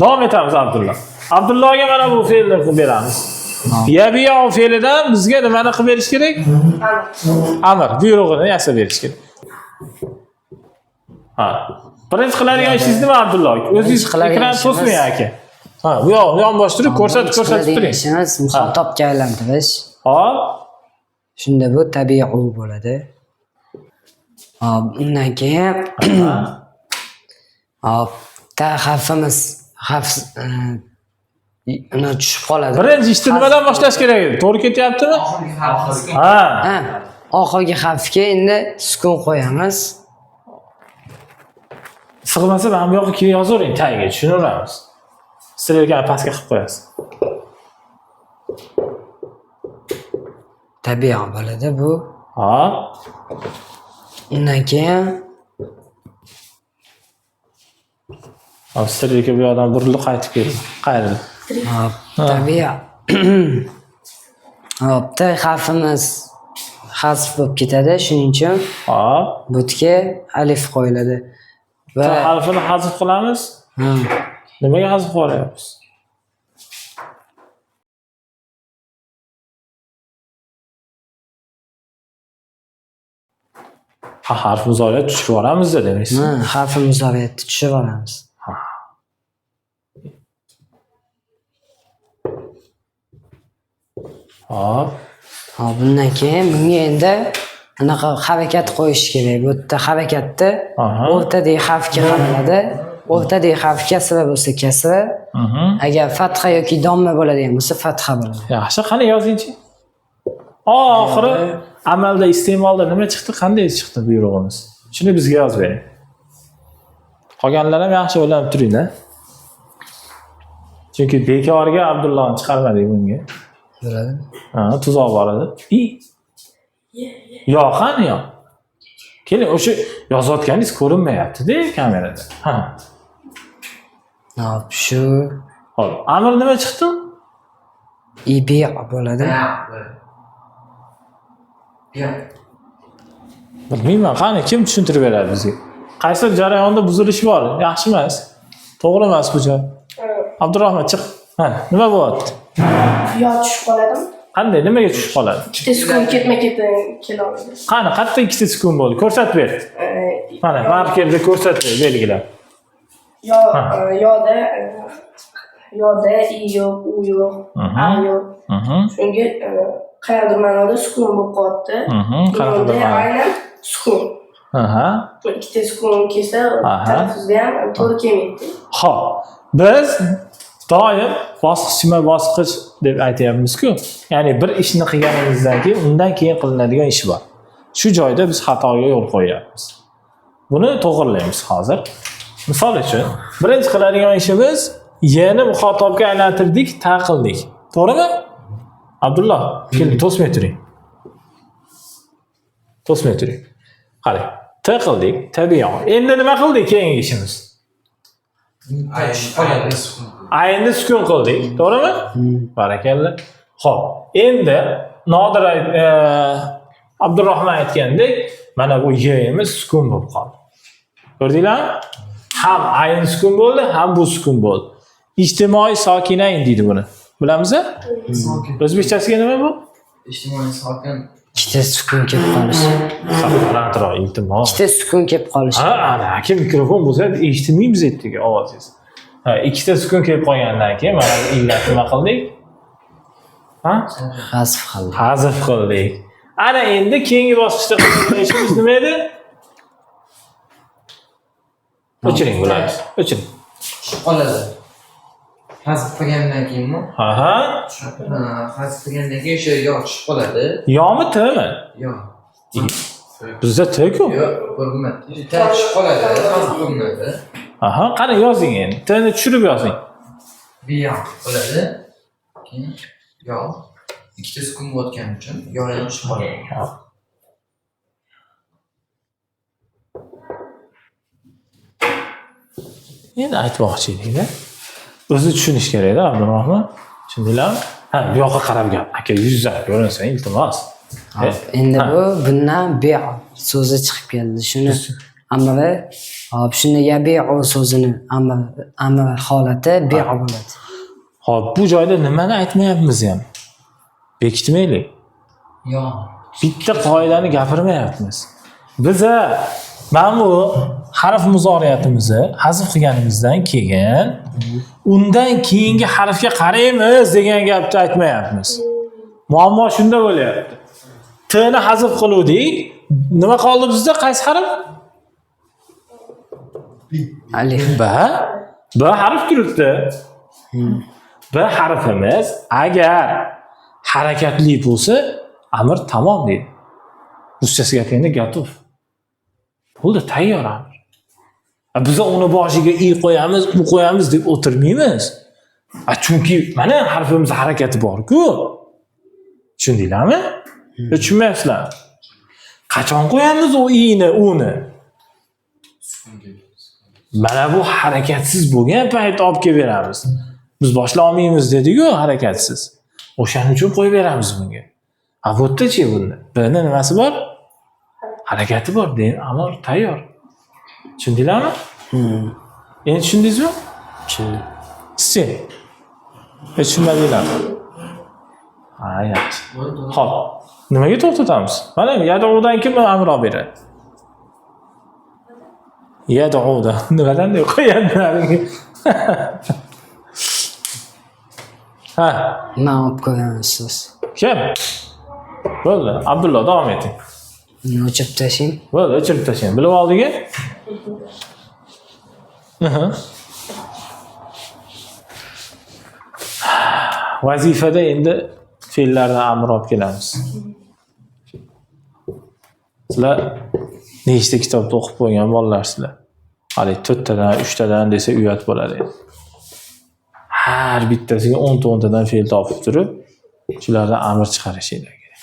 Davom etamiz Abdulla. Abdullohga mana bu fe'lni qilib beramiz. Yabiu fe'lidan bizga nimani qilib berish kerak? Amr, buyrug'ini yasab berish kerak. Ha. Birinchi qiladigan ishingiz nima Abdulloh? O'zingiz Birinchi qiladigan ekran ishimiz- to'smang aka. Ha, bu yoq, bu yon bosh turib ko'rsatib Birinchi ko'rsatib qiladigan turing. ishimiz muxotobga aylantirish. Hop. Shunda bu tabiiy bo'ladi. Hop, undan keyin hop, ta harfimiz harf uni tushib qoladi. Birinchi ishni nimadan boshlash kerak edi? To'g'ri ketyaptimi? Ha. Ha, oxirgi harfga endi sukun qo'yamiz. Sig'masa mana bu yoqqa keyin yozavering tagiga, tushunaveramiz. Strelkani pastga qilib qo'yasiz. Tabiiy bo'ladi bu. Hop. Undan keyin Hop, strelka bu yoqdan burilib qaytib keldi. Qayrildi. hop, tabiiy. Hop, T harfimiz hasf bo'lib ketadi. Shuning uchun Hop. butga alif qo'yiladi. T Va harfini hazf qilamiz. Ha, Nimaga hazf qilyapmiz? Ha, harf muzoriyat tushirib yuboramiz demaysiz. ha, harfi muzoriyatni tushirib olamiz. Hop. Hop, bundan keyin bunga endi anaqa harakat qo'yish kerak. Bu yerda harakatni Aha. o'rtadagi harfga qaraladi. O'rtadagi harf kasra bo'lsa kasra, agar fatha yoki domma bo'ladigan bo'lsa fatha bo'ladi. Yaxshi, qani yozingchi. Oxiri amalda iste'molda nima chiqdi, qanday chiqdi buyrug'imiz? Shuni bizga yozib bering. Qolganlar ham yaxshi o'ylanib turinglar. Chunki bekorga Abdullohni chiqarmadik bunga. Bo'ladi. Ha, tuzoq bor edi. I. Yo, qani yo? Keling, o'sha yozayotganingiz ko'rinmayapti-da kamerada. Ha. Hop, shu Hop, amr nima chiqdi? ibi bo'ladi. Bilmayman, qani kim tushuntirib beradi bizga? Qaysi jarayonda buzilish bor? Yaxshi emas. To'g'ri emas bu joy. Abdurahmon chiq. Ha, nima bo'lyapti? Yo tushib qoladimi? Qanday, nimaga tushib qoladi? Ikkita sukun ketma-ketdan kelolmaydi. Qani, qayerda ikkita sukun bo'ldi? Ko'rsatib ber. Mana, markerda ko'rsatib ber, belgilab. Yo yoda yoda i yo'q, u yo'q, a yo'q. Shunga qanaqadir ma'noda sukun bo'lib qolyapti. Qanaqadir Yoda ma'no. aynan sukun. Aha. Ikkita sukun kelsa, talaffuzda ham to'g'ri kelmaydi. Xo'p, biz doim bosqichma-bosqich deb aytyapmiz-ku. Ya'ni bir ishni qilganimizdan keyin undan keyin qilinadigan ish bor. Shu joyda biz xatoga yo'l qo'yyapmiz. Buni to'g'rilaymiz hozir. Misol uchun, birinchi qiladigan ishimiz y ni muxotobga aylantirdik, ta qildik. To'g'rimi? Abdulloh, keling, to'smay turing. To'smay turing. Qarang, t qildik, tabiiy. Endi nima qildik keyingi ishimiz? Aynni sukun qildik, to'g'rimi? Barakalla. Xo'p, endi Nodir Abdurahmon aytgandek, mana bu y'imiz sukun bo'lib qoldi. Ko'rdinglarmi? Ham ayn sukun bo'ldi, ham bu sukun bo'ldi. Ijtimoiy sokinayn deydi buni. Bilamiz-a? O'zbekchasiga nima bu? Ijtimoiy sokin. Ikkita sukun kelib qolishi. Sal balandroq, iltimos. Ikkita sukun kelib qolishi. Ha, ana aka mikrofon bo'lsa eshitmaymiz ertaga ovozingiz. Ha, ikkita sukun kelib qolgandan keyin mana bu illat nima qildik? Ha? Hasf qildi. Hazf qildik. Ana endi keyingi bosqichda qiladigan ishimiz nima edi? O'chiring bularni. O'chiring. Tushib qoladi. Hazf qilgandan keyinmi? Ha ha. Hazf qilgandan keyin o'sha yo tushib qoladi. Yomi T'mi? Yo. Bizda T-ku. Yo'q, bo'lmadi. Ta tushib qoladi, hazf qilinadi. Aha, qani yozing endi. T'ni tushirib yozing. Biyo bo'ladi. Keyin yo ikkita sukun bo'layotgani uchun yo ham tushib qoladi. Endi aytmoqchi edik-da. O'zi tushunish kerak-da, Abdurahmon. Tushundinglarmi? Ha, bu yoqqa qarab gap. Aka, yuzdan ko'rinsin, iltimos. Endi bu bundan bi so'zi chiqib keldi. Shuni Amri. Hop, shunda yabi'u so'zini amr holati bi' bo'ladi. Hop, bu joyda nimani aytmayapmiz ham? Bekitmaylik. Yo. Bitta qoidani gapirmayapmiz. Biza mana bu harf muzoriyatimizni hazf qilganimizdan keyin undan keyingi harfga qaraymiz degan gapni aytmayapmiz. Muammo shunda bo'lyapti. T ni hazf qiluvdik. Nima qoldi bizda? Qaysi harf? Alif. B. B harf turibdi. B harfimiz agar harakatli bo'lsa, amr tamom deydi. Ruschasiga aytganda готов. Bo'ldi, tayyor amr. Biz uni boshiga i qo'yamiz, u qo'yamiz deb o'tirmaymiz. Chunki mana harfimiz harakati bor-ku. Tushundinglarmi? Yo, tushunmayapsizlar? Qachon qo'yamiz u i'ni, uni? Mana bu harakatsiz bo'lgan payt olib kelib beramiz. Biz boshlay olmaymiz dedi-ku harakatsiz. O'shaning uchun qo'yib beramiz bunga. Ha, bu yerda-chi bunda? Bni nimasi bor? Harakati bor. Demak, amr tayyor. Tushundinglarmi? Endi tushundingizmi? Tushundim. Sizchi? Hech tushunmadinglarmi? Ha, yaxshi. Xo'p, nimaga to'xtatamiz? Mana yad'udan kim amr olib beradi? Yad'udan. Nimadan deb qo'yganlaring? Ha, Man olib qo'yaman siz. kim? Bo'ldi. Abdullo davom eting. Uni o'chirib tashlang. Bo'ldi, o'chirib tashlang. Bilib oldingiz? Vazifada endi fe'llardan amr olib kelamiz. Sizlar nechta kitobda o'qib qo'ygan bolalarsizlar? Hali 4 tadan, 3 tadan desa uyat bo'ladi. Har bittasiga 10 ta 10 tadan fe'l topib turib, shulardan amr chiqarishinglar kerak.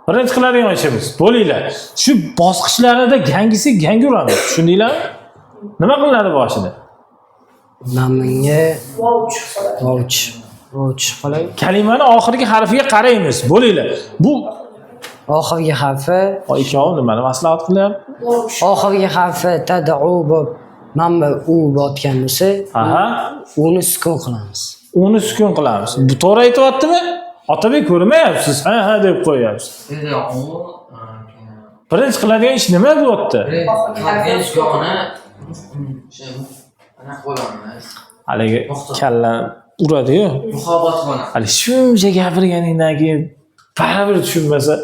Birinchi qiladigan ishimiz, bo'linglar. Shu bosqichlarida gangisi gangi uramiz. Tushundinglarmi? Nima qilinadi boshida? Mana bunga Vov tushib qoladi. vov tushib qoladi. Kalimani oxirgi harfiga qaraymiz. Bo'linglar. Bu Oxirgi harfi ikkovi nimani maslahat qilyapti? Oxirgi harfi tad'u bo'lib, mana bu u botgan bo'lsa, Aha. uni sukun qilamiz. Uni sukun qilamiz. Bu to'g'ri aytyaptimi? Otabek ko'rmayapsiz. Ha, ha deb qo'yapsiz. Birinchi qiladigan ish nima bu yerda? Haligi kallani uradi-yu. Muhabbat qilamiz. Hali shuncha gapirganingdan keyin baribir tushunmasa,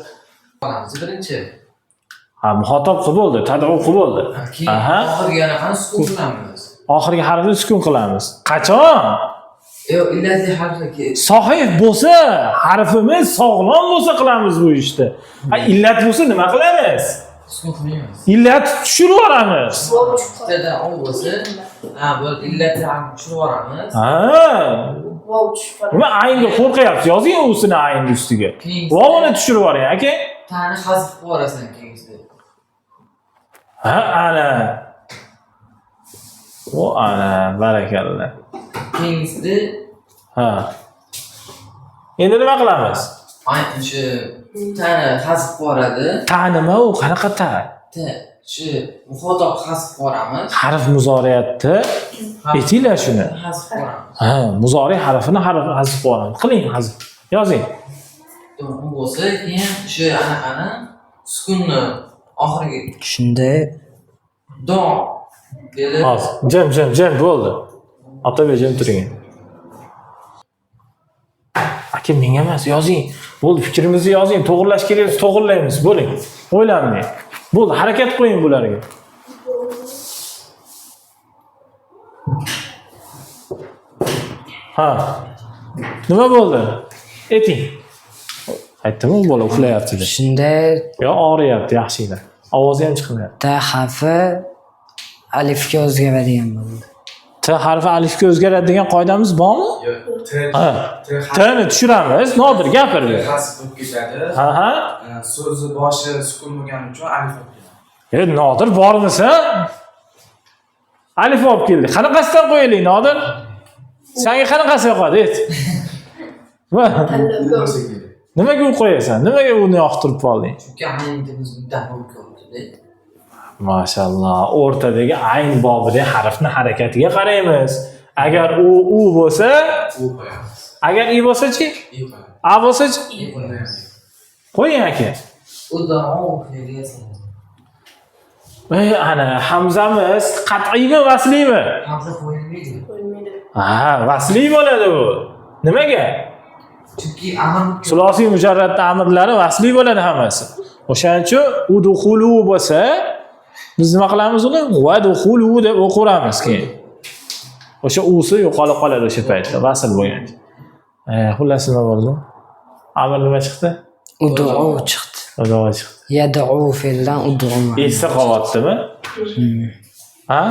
Birinchi. ha, muxotob qilib bo'ldi, tad'u qilib bo'ldi. Keyin oxirgi anaqani sukun qilamiz. Oxirgi harfni sukun qilamiz. Qachon? Yo'q, illatli harfga Sahih bo'lsa, harfimiz sog'lom bo'lsa qilamiz bu ishni. Ha, illat bo'lsa nima qilamiz? Sukun qilmaymiz. Illat tushirib yuboramiz. Vov tushib qoladi. Bittada o bo'lsa, ha, bu illatli harfni tushirib yuboramiz. Ha. Vov tushib qoladi. Nima aynga qo'rqyapsiz? Yozing usini aynni ustiga. Vovini tushirib yuboring, aka. Tani hazf qilib yuborasan keyingisida. Ha, ana. O ana, barakalla. Keyingisida Ha. Endi nima qilamiz? ayni shu tani hazf qilib yuboradi. Ta nima u? Qanaqa ta? T shu muxotob hazf qilib yuboramiz. Harf muzoriyatni aytinglar shuni. Hazf qilib yuboramiz. Ha, muzori harfini harf hazf qilib yuboramiz. Qiling hazf. Yozing. U bo'lsa, keyin shu anaqani sukunni oxirgi Shunda do dedi. Hozir. Jim, jim, jim bo'ldi. Otabek jim turing. Aka, menga emas, yozing. Bo'ldi, fikrimizni yozing. To'g'irlash kerak bo'lsa to'g'irlaymiz. Bo'ling. O'ylanmang. Bo'ldi, harakat qo'ying bularga. Ha. Nima bo'ldi? Ayting. Aytdim, u bola uxlayapti deb. Shunda Yo, og'riyapti, yaxshiylar. Ovozi ham chiqmayapti. T harfi alifga o'zgaradigan bo'ldi. T harfi alifga o'zgaradi degan qoidamiz bormi? Yo'q, T Ha. T T ni tushiramiz, Nodir gapirdi. Hasb bo'lib ketadi. Ha ha. So'zi boshi sukun bo'lgani uchun alif bo'lib ketadi. Nodir bormisan? Alif olib keldik. Qanaqasidan qo'yaylik, Nodir? Senga qanaqasi yoqadi, ayt. Va, Tanlab U ko'r. bo'lsa kerak. nimaga u qo'yasan? Nimaga uni yoqtirib qolding? Chunki aynimiz muddah bo'lib qoldi. Mashalloh, o'rtadagi ayn bobidagi harfni harakatiga qaraymiz. Agar u u bo'lsa, U qo'yamiz. agar i bo'lsa-chi? I qo'yamiz. A bo'lsa-chi? Unda ham. Qo'ying aka. Ud'u fe'liga soladi. Ey, ana hamzamiz qat'iymi, vasliymi? Hamza qo'yilmaydi. Qo'yilmaydi. Ha, vasliy bo'ladi u. Nimaga? Chunki amr bo'lib ketdi. Sulosiy mujarradni amirlari vasliy bo'ladi hammasi. O'shaning uchun udxulu bo'lsa, biz nima qilamiz uni? Vadxulu deb o'qiramiz keyin. O'sha usi yo'qolib qoladi o'sha paytda, vasl bo'lgan. Xullas nima bo'ldi? Amr nima chiqdi? Ud'u chiqdi. Xudo chiqdi. Yad'u fe'lidan ud'u. Esda qolyaptimi? Ha?